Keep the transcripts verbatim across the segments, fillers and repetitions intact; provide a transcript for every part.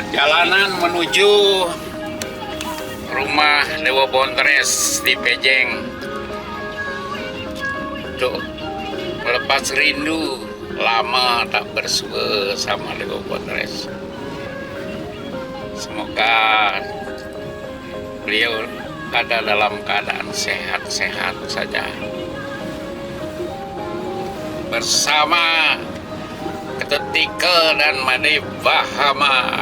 Perjalanan menuju rumah Dewa Bontres di Pejeng untuk melepas rindu lama tak bersua sama Dewa Bontres. Semoga beliau ada dalam keadaan sehat-sehat saja. Bersama Ketika dan Made Bahama.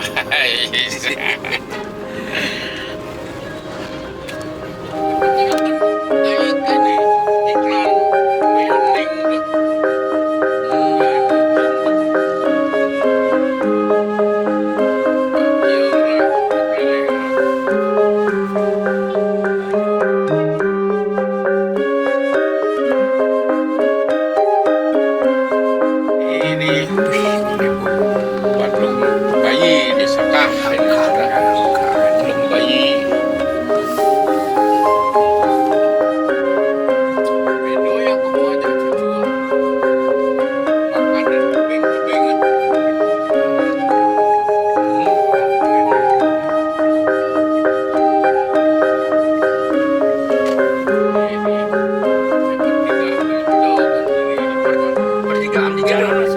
Ini buat lum bayi di sekah ini sudah lum bayi. Pertigaan di jalan.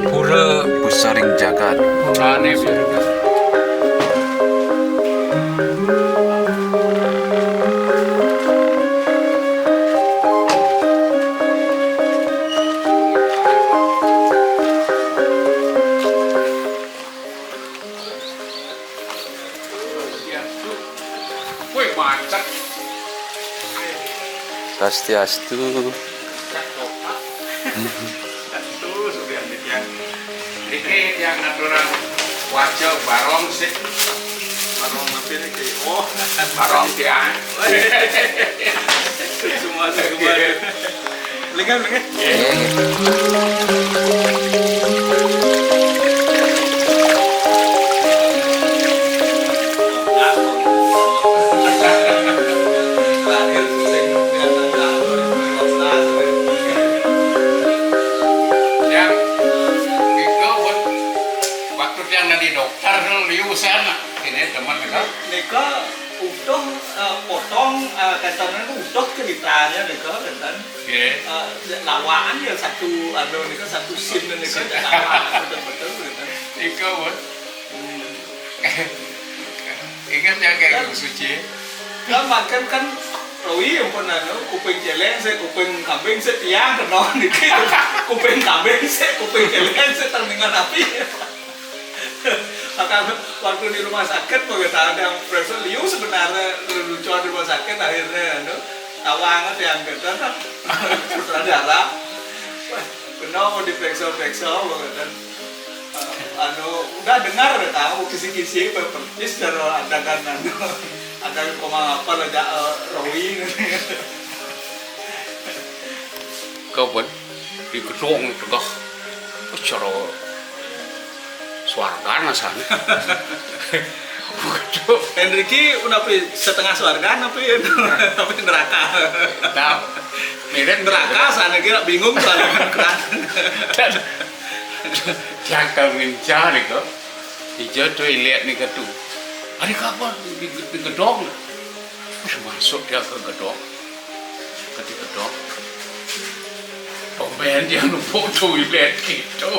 Pura Pusaring Jagat. Purane Pusaring Jagat. Wih, macet. Swastiastu. Swastiastu, sudah tiang. Niki tiang aturan waca barong sih. Barong apa niki? Oh, barong tiang. Semua saya kembali. Lingan, lingan. Yang nika pun waktu tiang dadi dokter dulu liu sana. Ini teman nika. Nika utuh, eh, potong, eh, kenten niku utuh ceritanya nika kenten. Nggih. Eh, lawaan ya satu anu nika satu scene nika lawaan betul-betul kenten. Nika pun. Hmm. Ingat ya kayak Ibu Suci. Lah makan kan Rowi ampun anu kuping celeng sik kuping kambing sik tiang kena niki. Kuping kambing sik kuping celeng sik terningan api. Akan waktu di rumah sakit mau kita ada yang periksa liu sebenarnya lucu di rumah sakit akhirnya anu tawang yang kenten sutradara. Wah, kena mau diperiksa-periksa mau kenten. Anu, udah dengar tahu kisi-kisi persis dari ada kan anu, ada komang apa lah ja, eh, Rowi. Kau pun di gedung tegah cara swargan sana. Gedung. Enriki unapi setengah swargan tapi tapi neraka. Nah, mirip neraka sana kira bingung soal neraka. Dan Tiang kal ngencah nika. Dija toilet nika tu. Ari kapan di, di, di gedong. Wis masuk tiang ke gedong. Ke di gedong. Tumben tiang numpuk toilet gitu.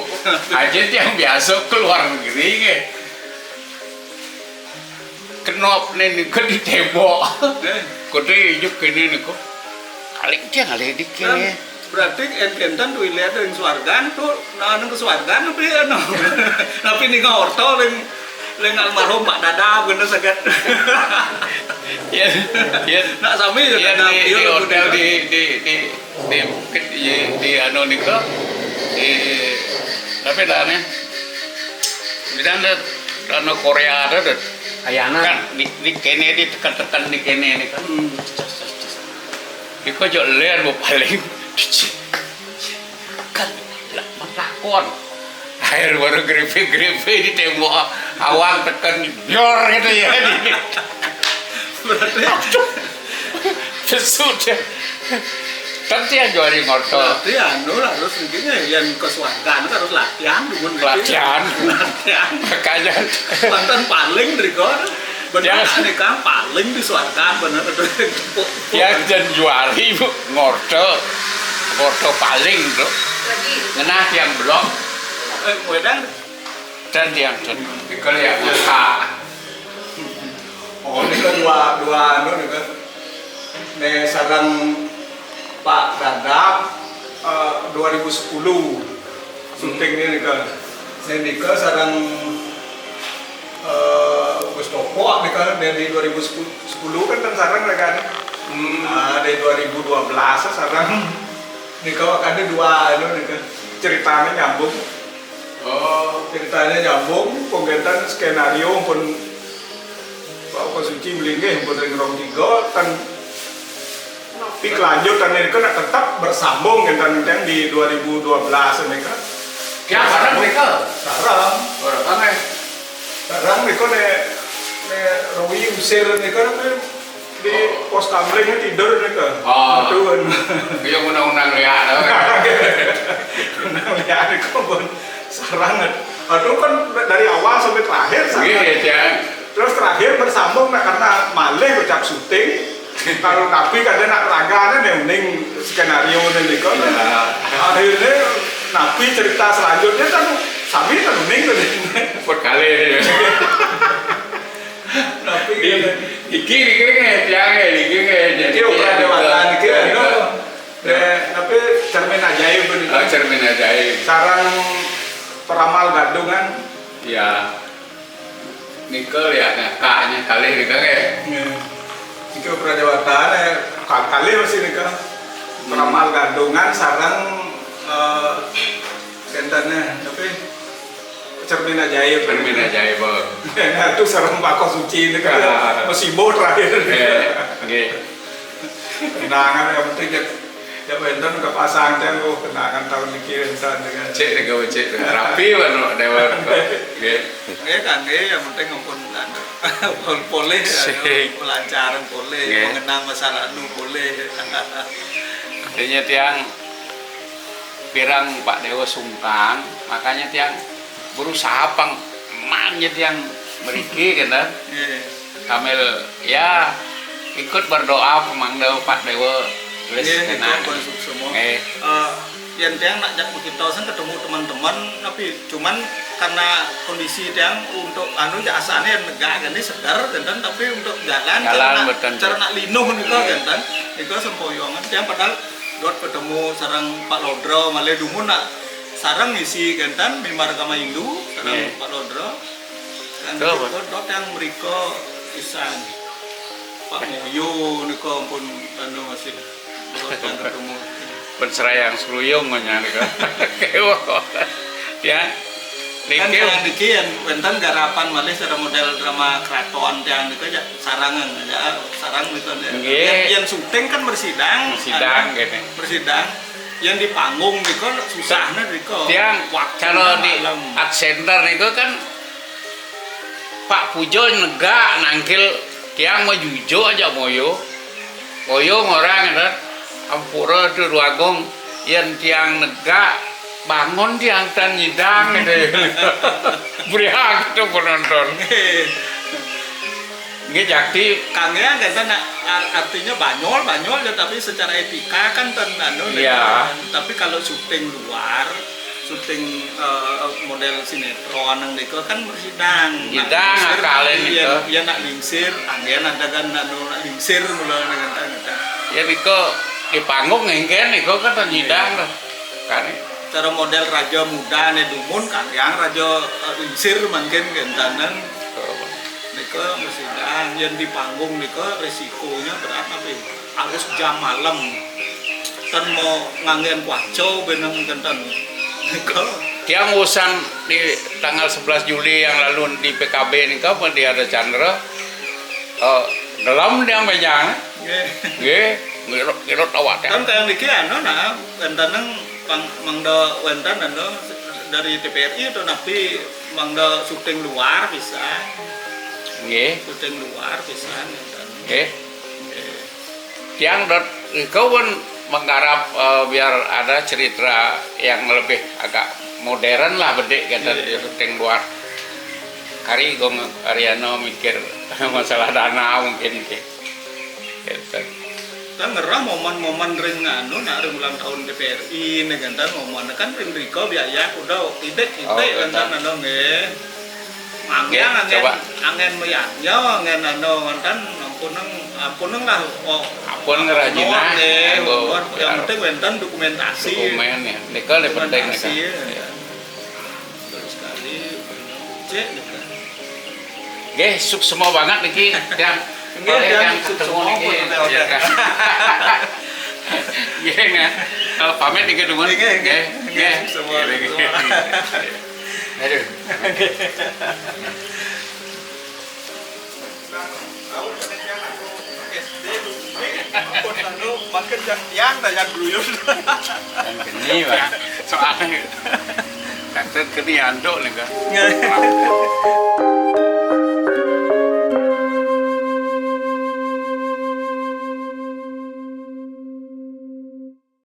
Aja tiang biasa keluar negeri ke. Kenop ni nika di tembok. Kote ijuk kene nika. Paling tiang alih dikit. Berarti en kenten toilet ring swargan tu, nah, ning ke swargan tapi anu. Tapi ning orta ring Paling almarhum Pak Dadap kena sangat. Ya, ya. Nak sami ya Ya, Dadap. di, Iya, di lah, hotel bener. di di di di bukit di, di anu nika, di tapi dah nih di sana anu Korea ada tuh. Ayana. Kan di, di kene di tekan-tekan di kene ini kan. Di kojok ler bu paling kan lah melakon. Air baru grepe-grepe di tembok awang tekan yor gitu ya. Di, Berarti sesudah. Kan tiang juari ngotot. berarti anu lah, harus mungkin ya yang ke swarga itu harus latihan dulu. Latihan. Latihan. Makanya Mantan paling dari kor. Benar Ya. Nih kan paling di swarga bener itu. tiang dan juari bu ngotot. Ngotot paling tuh. Ngenah tiang blok Eh, wedang. Dan tiang dan kalau yang ngakak. Oh, ini kan dua dua anu nih kan. Nih sarang Pak Dadap eh, dua ribu sepuluh syuting ini nih kan. Nih nika sarang eh, Gus Topok nih kan dari dua ribu sepuluh kan kan sarang nih kan. Nah, dari dua ribu dua belas sarang nih kalau ada dua anu nih kan. Ceritanya nyambung. Oh. Ceritanya nyambung, penggantian skenario pun Pak Suci melinggih pun ring rong tiga kan tapi kelanjutan ini kan tetap bersambung kan yang di dua ribu dua belas ini kan. Ya, barang mereka. Sarang, Orang mana? sarang ini kan nih nih Rui usir ini kan nih di pos kamling tidur ini kan. Oh. Aduh. Dia undang-undang lihat. Nah, lihat ini kan pun sarang. Aduh kan dari awal sampai terakhir sarang. Iya, Cang. Terus terakhir bersambung nah, karena malih ucap syuting. Kalau Nabi kadang nak raga nih mending skenario nih nih kan. Ya. Akhirnya Nabi cerita selanjutnya kan sami kan mending tuh. Empat kali dia. Nabi Di, iki iki ke tiang ke iki ke Iki Opera Dewata niki anu. Deh, tapi cermin ajaib ini. Oh, cermin ajaib. Sarang peramal gadungan. Ya. Nika ya ngakaknya kali nika ke. Nggih. Iki Opera Dewata nih kali masih nika. Peramal gadungan sarang eh kentannya tapi cermin ajaib. Cermin ajaib. Oh. Nah, itu sarang Pak Suci ini kan Ah. masih bot terakhir. Eh, nggih. Kenangan yang penting ya ya enten kepasang teh oh kenangan tahun niki enten dengan Cek nih gue cek. Rapi warna dewa. Nggih. Nggih kangge yang penting ampun anu, pun polih Sik. Pelancaran polih Nggih. Mengenang masa lalu polih. Artinya tiang pirang Pak Dewa sungkan, makanya tiang berusaha pang manja tiang meriki gitu. Nggih. Sambil ya ikut berdoa pemang Dewa Pak Dewa gelis Nggih, kena. Itu pun sukses semua. Eh, Eh, yang tiang nak jak kita sen ketemu teman-teman tapi cuman karena kondisi tiang untuk anu ya asane negak gini segar genten tapi untuk jalan Jalan cara nak- betul. Cara nak linuh nika Iya. Genten nika sempoyongan tiang padahal dot ketemu sarang Pak Lodro malih dumun nak sarang ngisi genten mimbar kama Hindu sarang Iya. Pak Lodro. Dan Betul, dot yang mereka isan Pak Moyo nika pun anu masih dot yang ketemu. Penserayang seruyung menyang nika. Ya. Kan Niki yang demikian, wenten garapan malih cara model drama keraton tiang nika aja sarangan aja sarang nika. Nggih. Yang, yang syuting kan bersidang, Bersidang, anu, gini. Bersidang. Yang di panggung nika susahnya nika. Tiang Waktu kalau di malam. Art Center niku kan Pak Pujo negak nangkil tiang mah jujuk aja moyo. Moyo orang kan ampura tu ruagung yen tiang negak bangun tiang tan nyidang gitu. Beriak itu penonton. Nggih jakti Kangge kan nak ar- artinya banyol banyol ya tapi secara etika kan ten anu Iya. Tapi kalau syuting luar, syuting eh, model sinetron yang niku kan bersidang. Sidang, Lingsir, akalin iya, niku. Iya nak lingsir, anggen ada kan anu nak lingsir mula dengan kan. Ya niku di panggung ngengken niku kan nyidang tuh. Kan Cara model raja muda nih dumun kangge raja eh, lingsir mungkin gentanan. Ke mesti dah, yang di panggung nika risikonya berat, tapi harus jam malam. Kan mau nganggén kuaco benang kenten. Nika. Tiang usan di tanggal sebelas Juli yang lalu di P K B nika pun di Ardha Candra, eh, gelem tiang mejang. Nggih. Nggih, ngirut-ngirut awak tiang. Kan kaya niki anu nah, wénten nang pang-, mangda wénten anu dari T V R I atau napi mangda syuting luar bisa. Nggih. Syuting luar bisa ngénten. Nggih. Nggih. Tiang dot engkau pun menggarap, eh, biar ada cerita yang lebih agak modern lah bedik kata. Nggih. Syuting luar. Kari Gong Ariano mikir masalah dana mungkin nggih. Gitu. Kan ngerah momen-momen ring anu, nak ring ulang tahun T V R I ini kan, momen kan ring riko biaya kuda idik-idik. Oh, kan, kan, anu nggih. Nggih, angen, coba. Angen meyanya, angen anu, kan ampun nang, ampun nang lah. Oh, ampun ngerajinah, nggih, nganggo luar, yang penting wénten dokumentasi. Dokumen ya, nika le penting nika. Dokumentasi, ya. Iya. Betul sekali. Cek nika. Nggih, suksma banget niki, tiang. Nggih, oleh tiang tiang ketemu suksma niki. Pun, ya, kan. Nggih, nggih. Kalau pamit niki, dumun. Nggih, nggih. Nggih, nggih. Suksma. Nggih, nggih. Aduh. Ampun, anu, makin yang, yang dah yang gluyun. Yang geni, Pak. Soalnya, kata geni anduk nih, Kak. Nggih.